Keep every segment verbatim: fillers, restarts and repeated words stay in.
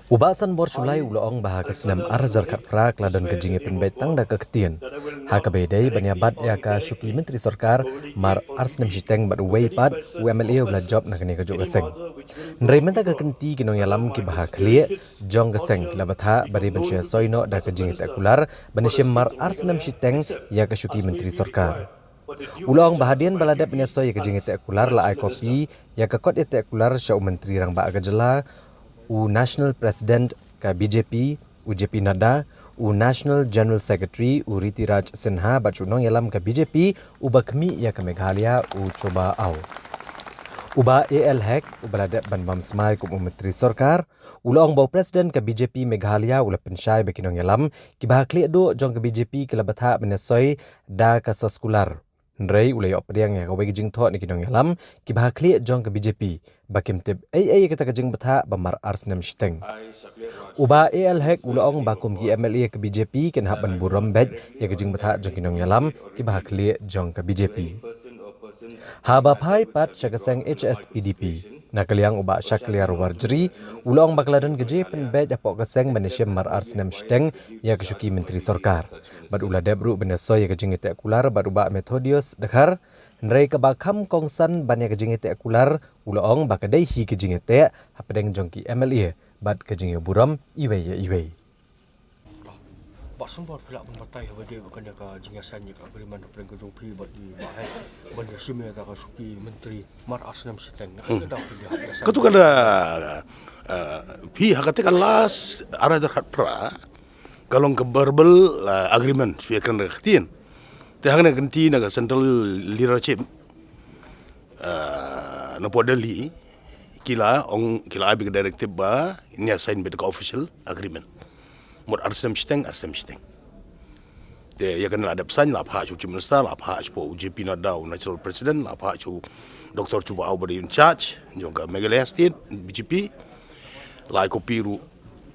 U Bah Sanbor Shullai u la ong ba ha ka snem ar hajar khatphra ka la don ka jingïapynbeit tang da ka ktien. Ha kaba ïadei ban ïa bat ïa ka shuki myntri sorkar mar ar snem shiteng bad uwei pat u M L A u ba la jop na kane ka juh ka seng. Hynrei mynta ka kynti ki nongïalam kiba ha khlieh jong ka seng ki la bthah ba dei ban shu ïasoi noh da ka jingïateh kular ban ïashim mar ar snem shiteng ïa ka shuki myntri sorkar. U la ong ba hadien ba la dep ban ïasoi ïa ka jingïateh kular la ai kopi ïa ka kot ïateh kular sha u Myntri Rangbah ka jylla, u National President ka B J P, u J P Nadda, u National General Secretary, u Ritiraj Sinha, bad sha u nongïalam ka B J P uba khmih ïa ka Meghalaya, u Chuba Aung. U Bah A L Hek, uba la dep ban bam smai kum u myntri sorkar, u la ong ba u President ka B J P Meghalaya u la pynshai ba ki nongïalam kiba ha khlieh duh jong ka B J P ki la bthah ban ïasoi da ka soskular. Hynrei u la ïoh pdiang ïa kawei ka jingthoh na ki nongïalam kiba ha khlieh jong ka B J P ba kim tip ei ei ïa kata ka jingbthah ba mar ar snem shiteng. U Bah A L Hek u la ong ba kum ki M L A ka B J P kin hap ban burom beit ïa ka jingbthah jong ki nongïalam kiba ha khlieh jong ka B J P. Haba phai pat sha ka seng H S P D P, na ka liang u Bah Shakliar Warjri u la ong ba ka la don ka jingpynbeit hapoh ka seng ban ïashim mar ar snem shiteng ïa ka shuki myntri sorkar. Bad u la dep ruh ban ïasoi ïa ka jingïateh kular bad u Bah Methodius Dkhar, hynrei kaba kham kongsan ban ïa ka jingïateh kular u la ong ba ka dei hi ka jingïateh hapdeng jong ki M L A bad ka jingïaburom iwei ïa iwei. Bah Sanbor, phi lah ban batai haba ïadei bad kane ka jingïasain ïa ka agreement hapdeng ka jong phi bad i Bah Hek ban ïashim ïa ka shuki myntri mar ar snem shiteng. Na ka, hmm, ka daw phi hap ïasain. Katu ka da, eh, phi ha kata ka last ar hajar khatphra ka long ka verbal, eh, agreement shu ïakren da ka ktien. Te ha kane ka kynti na ka central leadership, eh, napoh Delhi ki la ong, ki la ai beit ka directive ba ngin ïasain beit ka official agreement. Mut ar snem shiteng, ar snem shiteng. Te ïa kane la dep sain, la phah sha u Chief Minister, la phah sha u J P Nadda u National President, la phah sha u Doctor Chuba Aung uba dei in charge jong ka Meghalaya State B J P. La ai copy ruh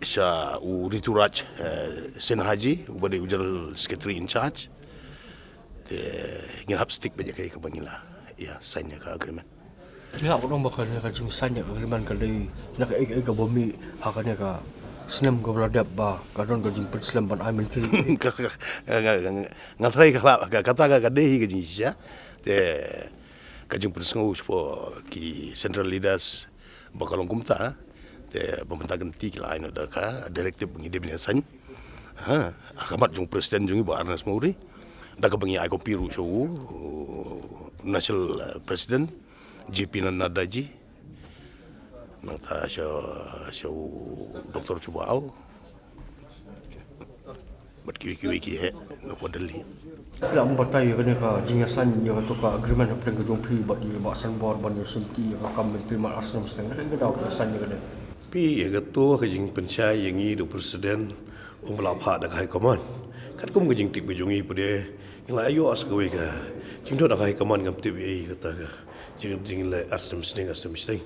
sha u Rituraj, eh, Sinha ji uba dei u General Secretary in charge. Te ngin hap stick beit ïa kaei kaba ngi la ïa sain ïa ka agreement. Ngi lah ban ong ba kane ka jingsain ïa ka agreement ka dei na kaei kaei kaba mih ha kane ka snem kaba la dep ba ka don ka jingpynslem ban ai myntri. Ka, ka, ka, nga, nga, nga tharai ka lah, ka, kata ka, ka dei hi ka jingshisha. Te ka jingpynsngew shapoh ki central leaders ba ka long kumta. Te ba mynta ka kynti ki la ai noh da ka directive ba ngi dei ban ïasain. Ha, ha khmat jong u President jong ngi Bah Ernest Mawrie. Da kaba ngi ai copy ruh sha u, u National, eh, President J P Nadda ji. Nangta sha, sha u Doctor Chuba Aung. Bad kiwei kiwei ki heh napoh Delhi. Lah ban batai ïa kane ka jingïasain ïa kato ka agreement hapdeng ka jong phi bad i Bah Sanbor ban ïa shimti ïa ka kam myntri mar ar snem shiteng, ka dei ka daw ka ïasain ïa kane. Phi, ïa kato ka jingpynshai ïa ngi da u President, um, la phah da ka High Command. Katkum ka jingtip ka jong ngi pat de ngi la ïoh sa kawei ka jingthoh na ka High Command, ngam tip ei kata ka jing, jingleh ar snem shiteng, ar snem shiteng.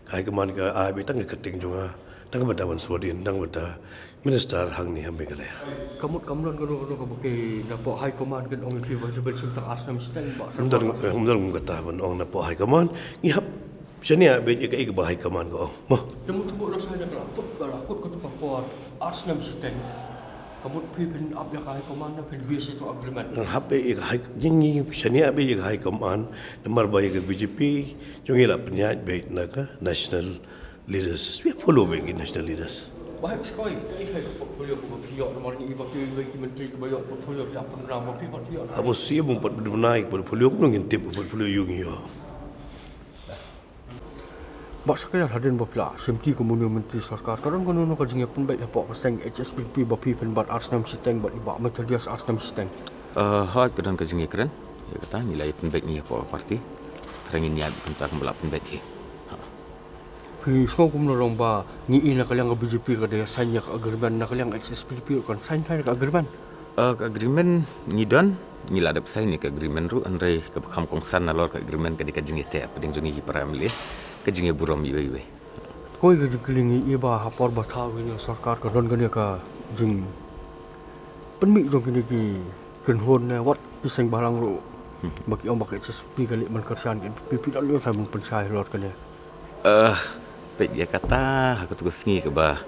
Ka High Command ka ai beit tang ka kyrteng jong nga, tang ka bynta ban sngewdien, tang ka bynta minister hangne ha Meghalaya. Ka mut kam don kano kano kaba ki napoh High Command kin ong ïa phi ba phi ban shim tang ar snem shiteng, Bah Sanbor? Ym don, ym don kata ban ong napoh High Command. Ngi hap shaniah beit ïa kaei kaba High Command ka ong. Mo. Te mut shu buh rasa ïa ka la kut, ka la kut kato ka por ar snem shiteng. Ka mut phi phin ap ïa ka High Command ne phin base ïa kato agreement? Ngi hap beit ïa ka High, ngi, ngi shaniah beit ïa ka High Command namar ba ïa ka B J P jong ngi la pynïaid beit na ka national leaders. Ïa follow beit ki national leaders. Ba hap skoi, ka i hai ka portfolio ko ba phi ïoh, namar ngi i ba ki wei ki mentri ki ba ïoh portfolio ki ap pynrang ba phi ba phi ïoh. Abo sia bun pat bnai portfolio ko ngin tip portfolio ïoh ngi ïoh. Ba sa ka ïa hadien ba phi la shim ti ko munu mentri sorkar ka don kano kano ka jingïapynbeit hapoh ka seng H S P D P ba phi pynbat ar snem shiteng bad i ba Methodius ar snem shiteng. Hoi ka don ka jingïakren ïa kata ngi la ïapynbeit ngi hapoh ka parti. Trai ngin ïa kumta kum ba la pynbeit hi. Phi sngew kumno long ba ngi i na ka liang ka B J P ka dei sign ïa ka agreement na ka liang H S P D P kan sign sign ka agreement. Ka agreement ngi don ngi la dep sign ïa ka agreement ruh hynrei ka ba kham kongsan nalor ka agreement ka dei ka jingïateh hapdeng jong ngi ki para M L A ka jingïaburom iwei iwei. Koi ka jingkylli ngi i ba ha por ba thaw kine sorkar ka don kane ka jingpynmih jong kine ki kynhun ne wat ki seng bhalang ruh ba ki ong ba ka H S P ka leh ban kyrshan ka N P P phi don ïa ka ban pynshai halor kane. Peit ïa kata ha katu ka sngi kaba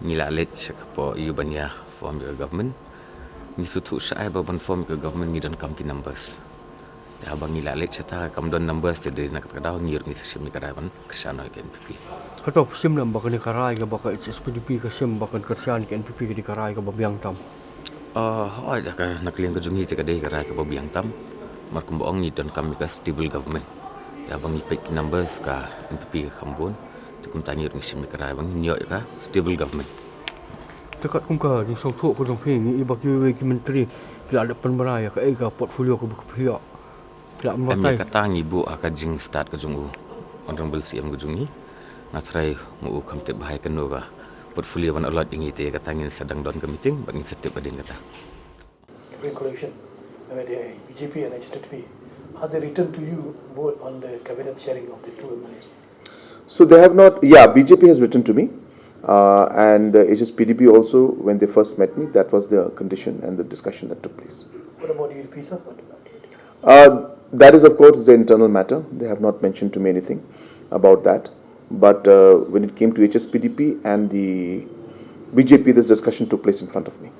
ngi la leit sha ka por ïa ban ïa form ïa ka government. Ngi sngewthuh sha ai ba ban form ïa ka government ngi donkam ki numbers. Te haba ngi la leit shata kam don numbers te dei na kata ka daw ngi ruh ngi sa shim ïa ka rai ban kyrshan ïa ka N P P. Kato phi shim lem ba kane ka rai kaba ka H S P D P ka shim ba kan kyrshan ïa ka N P P ka dei ka rai kaba biang tam. Hooid, ha ka na ka liang ka jong ngi te ka dei ka rai kaba biang tam. Namar kumba ong ngi donkam ïa ka stable government. Te haba ngi peit ki numbers ka N P P ka kham bun. Te kumta ngi ruh ngi shim ïa ka rai ba ngin ïoh ïa ka stable government. Te katkum ka jingsngewthuh ka jong phi ngi i ba kiwei ki mentri ki la dep pynbna ïa kaei ka portfolio kaba phi ïoh. Em ïa kata ngi buh ha ka jingstad ka jong u Honorable C M ka jong ngi. Nga tharai ma u kham tip bha ïa kano ka portfolio ban allot ïa ngi te ïa kata ngin sa dang don ka meeting bad ngin sa tip hadien kata. During coalition with the B J P and H S P D P, has it written to you both on the cabinet sharing of the two M L As? So they have not, yeah, B J P has written to me, uh, and the H S P D P also, when they first met me, that was the condition and the discussion that took place. What about U D P, sir? Uh, that is, of course, the internal matter. They have not mentioned to me anything about that. But uh, when it came to H S P D P and the B J P, this discussion took place in front of me.